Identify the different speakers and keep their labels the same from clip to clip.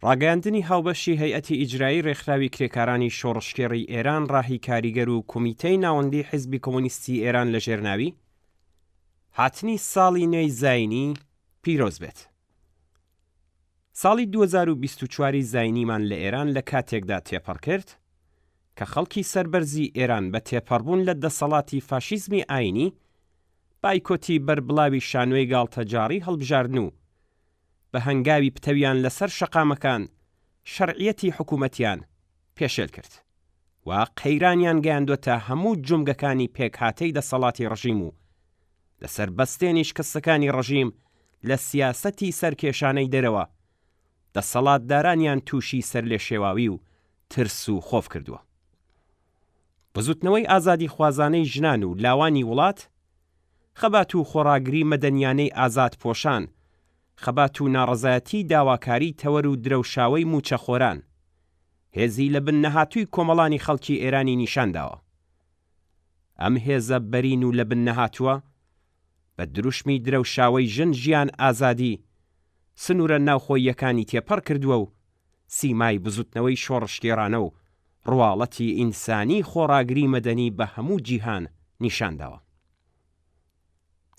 Speaker 1: ڕاگەیاندنی هاوبەشی هەیئەتی ئیجرایی ڕێکخراوی کرێکارانی شۆڕشگێڕی ئێران ڕاهی کاریگەر و کومیتەی ناوەندی حیزبی کۆمۆنیستی ئێران لە ژێر ناوی هاتنی ساڵی نوێی زایینی پیرۆز بێت. ساڵی 2024 ی زایینیمان لە ئێران لە کاتێکدا تێپەڕ کرد کە خەڵکی سەربەرزی ئێران بە تێپەڕبوون لە دەسەڵاتی فاشیزمی ئایینی بایکۆتی بەربڵاوی شانۆی گاڵتەجاڕی هەڵبژاردن و بە هەنگاوی پتەویان لەسەر شەقامەکان شەرعیەتی حکوومەتیان پێشێل کرد و قەیرانیان گەیاندووەتە هەموو جومگەکانی پێکهاتەی دەسەڵاتی ڕژیم و لەسەر بەستێنی شکستەکانی ڕژیم لە سیاسەتی سەرکێشانەی دەرەوە دەسەڵاتدارانیان تووشی سەرلێشێواوی و ترس و خۆف کردووە. بزوتنەوەی ئازادیخوازانەی ژنان و لاوانی وڵات، خەبات و خۆڕاگری مەدەنیانەی ئازادپۆشان، خەبات و ناڕەزایەتی داواکاری تەوەر و درەوشاوەی مووچەخۆران، هێزی لە بن نەهاتووی کۆمەڵانی خەڵکی ئێرانی نیشان داوە. ئەم هێزە بەرین و لە بن نەهاتووە، بە دروشمی درەوشاوەی ژن ژیان ئازادی، سنوورە ناوخۆییەکانی تێپەڕ کردووە و سیمای بزوتنەوەی شۆڕشگێڕانە و ڕواڵەتی ئینسانی خۆڕاگری مەدەنی بە هەموو جیهان نیشان داوە.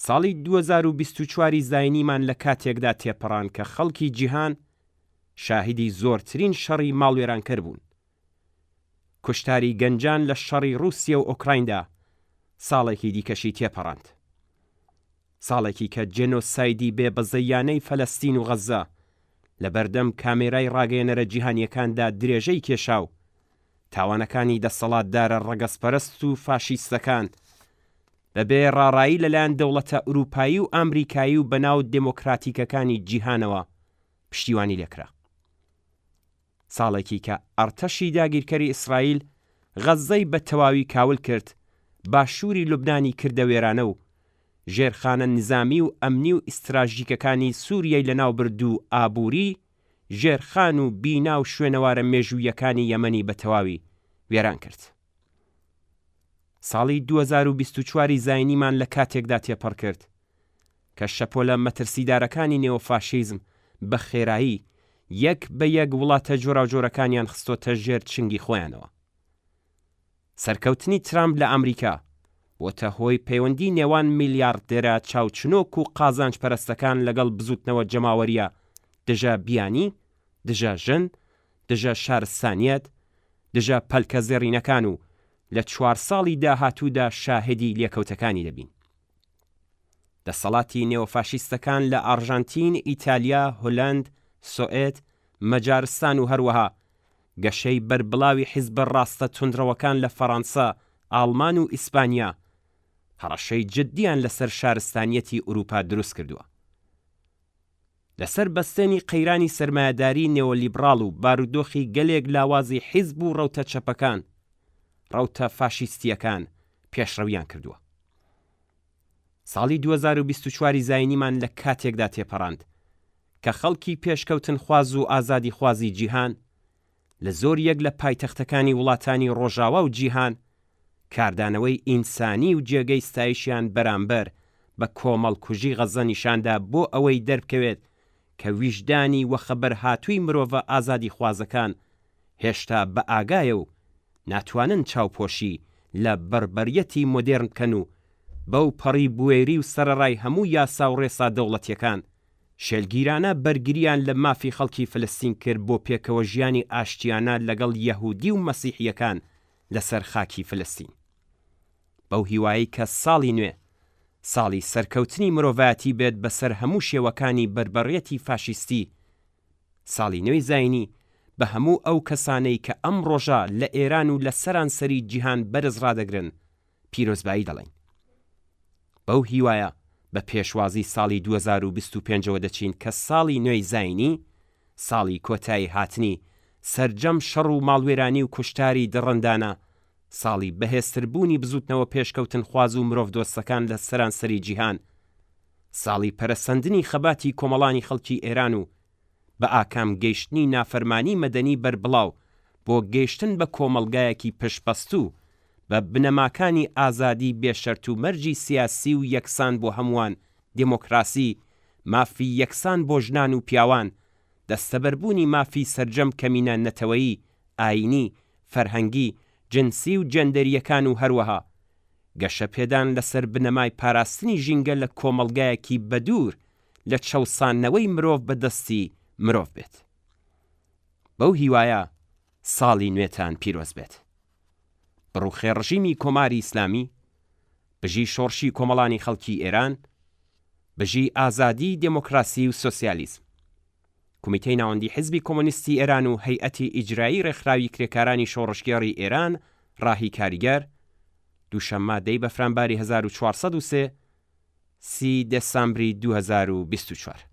Speaker 1: ساڵی 2024 ی زاینیمان لە کاتێکدا تێپەڕان کە خەڵکی جیهان شاهیدی زۆرترین شەڕی ماڵوێرانکەر بوون. کوشتاری گەنجان لە شەڕی ڕووسیە و ئۆکرایندا ساڵێکی دیکەشی تێپەڕاند. ساڵێکی کە جێنۆسایدی بێ بەزەییانەی فەلەستین و غەززە لە بەردەم کامێرای ڕاگەیەنەرە جیهانییەکاندا درێژەی کێشا و تاوانەکانی دەسەڵاتدارە ڕەگەزپەرست و فاشیستەکان بە بێ ڕاڕایی لەلایەن دەوڵەتە ئورووپایی و ئامریکایی و بەناو دێمۆکراتیکەکانی جیهانەوە پشتیوانی لێکرا. ساڵێکی کە ئەڕتەشی داگیرکەری ئیسرائیل غەززەی بە تەواوی کاول کرد، باشووری لوبنانی کردە وێرانە و ژێرخانە نیزامی و ئەمنی و ئیستراژیکەکانی سووریەی لەناو برد و ئابووری، ژێرخان و بینا و شوێنەوارە مێژووییەکانی یەمەنی بە تەواوی وێران کرد. ساڵی 2024 ی زاینیمان لە کاتێکدا تێپەڕ کرد کە شەپۆلە مەترسیدارەکانی نێۆفاشیزم بە خێرایی یەک بە یەک وڵاتە جۆراوجۆرەکانیان خستۆتە ژێر چنگی خۆیانەوە. سەرکەوتنی ترامپ لە ئامریکا بۆتە هۆی پەیوەندی نێوان میلیاڕدێرە چاوچنۆک و قازانج پەرستەکان لەگەڵ بزوتنەوە جەماوەرییە دژە بیانی، دژە ژن، دژە شارستانیەت، دژە پەلکە زێڕینەکان و لە چوارساڵی داهاتوودا شاهیدی لێکەوتەکانی دەبین. دەسەڵاتی نێۆفاشیستەکان لە ئاڕژانتین، ئیتالیا، هولەند، سۆئێد، مەجارستان و هەروەها گەشەی بەربڵاوی حیزبە ڕاستە توندڕەوەکان لە فەڕانسە، ئاڵمان و ئیسپانیا هەڕەشەی جددیان لەسەر شارستانیەتی ئورووپا دروست کردووە. لەسەر بەستێنی قەیرانی سەرمایەداری نێۆلیبڕاڵ و بارودۆخی گەلێک لاوازی حیزب و ڕەوتە چەپەکان، ڕەوتە فاشیستییەکان پێشڕەویان کردووە. ساڵی 2024 ی زاینیمان لە کاتێکدا تێپەڕاند کە خەڵکی پێشکەوتنخواز و ئازادیخوازی جیهان لە زۆر یەک لە پایتەختەکانی وڵاتانی ڕۆژاوا و جیهان کاردانەوەی ئینسانی و جێگەی ستایشیان بەرامبەر بە کۆمەڵکوژی غەززە نیشاندا بۆ ئەوەی دەربکەوێت کە ویژدانی وەخەبەرهاتووی مرۆڤە ئازادیخوازەکان هێشتا بەئاگایە و ناتوانن چاوپۆشی لە بەربەریەتی مۆدێرن بکەن و بەو پەڕی بوێری و سەرەڕای هەموو یاسا و ڕێسا دەوڵەتیەکان شێلگیرانە بەرگریان لە مافی خەڵکی فلستین کرد بۆ پێکەوە ژیانی ئاشتیانە لەگەڵ یەهودی و مەسیحیەکان لەسەر خاکی فلستین. بەو هیوایەی کە ساڵی نوێ ساڵی سەرکەوتنی مرۆڤایەتی بێت بەسەر هەموو شێوەکانی بەربەڕیەتی فاشیستی، ساڵی نوێی زاینی بە هەموو ئەو کەسانەی کە ئەم ڕۆژە لە ئێران و لە سەرانسەری جیهان بەرز ڕادەگرن پیرۆزبایی دەڵێین. بەو هیوایە بە پێشوازی ساڵی 2025 ەوە دەچین کە ساڵی نوێی زاینی، ساڵی کۆتایی هاتنی سەرجەم شەڕ و ماڵوێرانی و کوشتاری دڕندانە، ساڵی بەهێزتربوونی بزووتنەوە پێشکەوتنخواز و مرۆڤدۆستەکان لە سەرانسەری جیهان، ساڵی پەرەسەندنی خەباتی کۆمەڵانی خەڵکی ئێران و بە ئاکام گەیشتنی نافەرمانی مەدەنی بەربڵاو بۆ گەیشتن بە کۆمەڵگایەکی پشتبەستوو بە بنەماکانی ئازادی بێ شەرت و مەرجی سیاسی و یەکسان بۆ هەمووان، دێمۆکراسی، مافی یەکسان بۆ ژنان و پیاوان، دەستەبەربوونی مافی سەرجەم کەمینە نەتەوەیی، ئایینی، فەرهەنگی، جنسی و جێندەرییەکان و هەروەها گەشەپێدان لەسەر بنەمای پاراستنی ژینگە لە کۆمەڵگایەکی بەدوور لە چەوساندنەوەی مرۆڤ بە دەستی مرۆڤ بێت. بەو هیوایە ساڵی نوێتان پیرۆز بێت. بڕوخێ ڕژیمی کۆماری ئیسلامی، بژی شۆڕشی کۆمەڵانی خەڵکی ئێران، بژی ئازادی، دێمۆکراسی و سۆسیالیزم. کومیتەی ناوەندی حیزبی کۆمۆنیستی ئێران و هەیئەتی ئیجرایی ڕێکخراوی کرێکارانی شۆڕشگێڕی ئێران ڕاهی کاریگەر، دووشەممە دەی بەفرانباری 1403، سی دێسامبری 2024.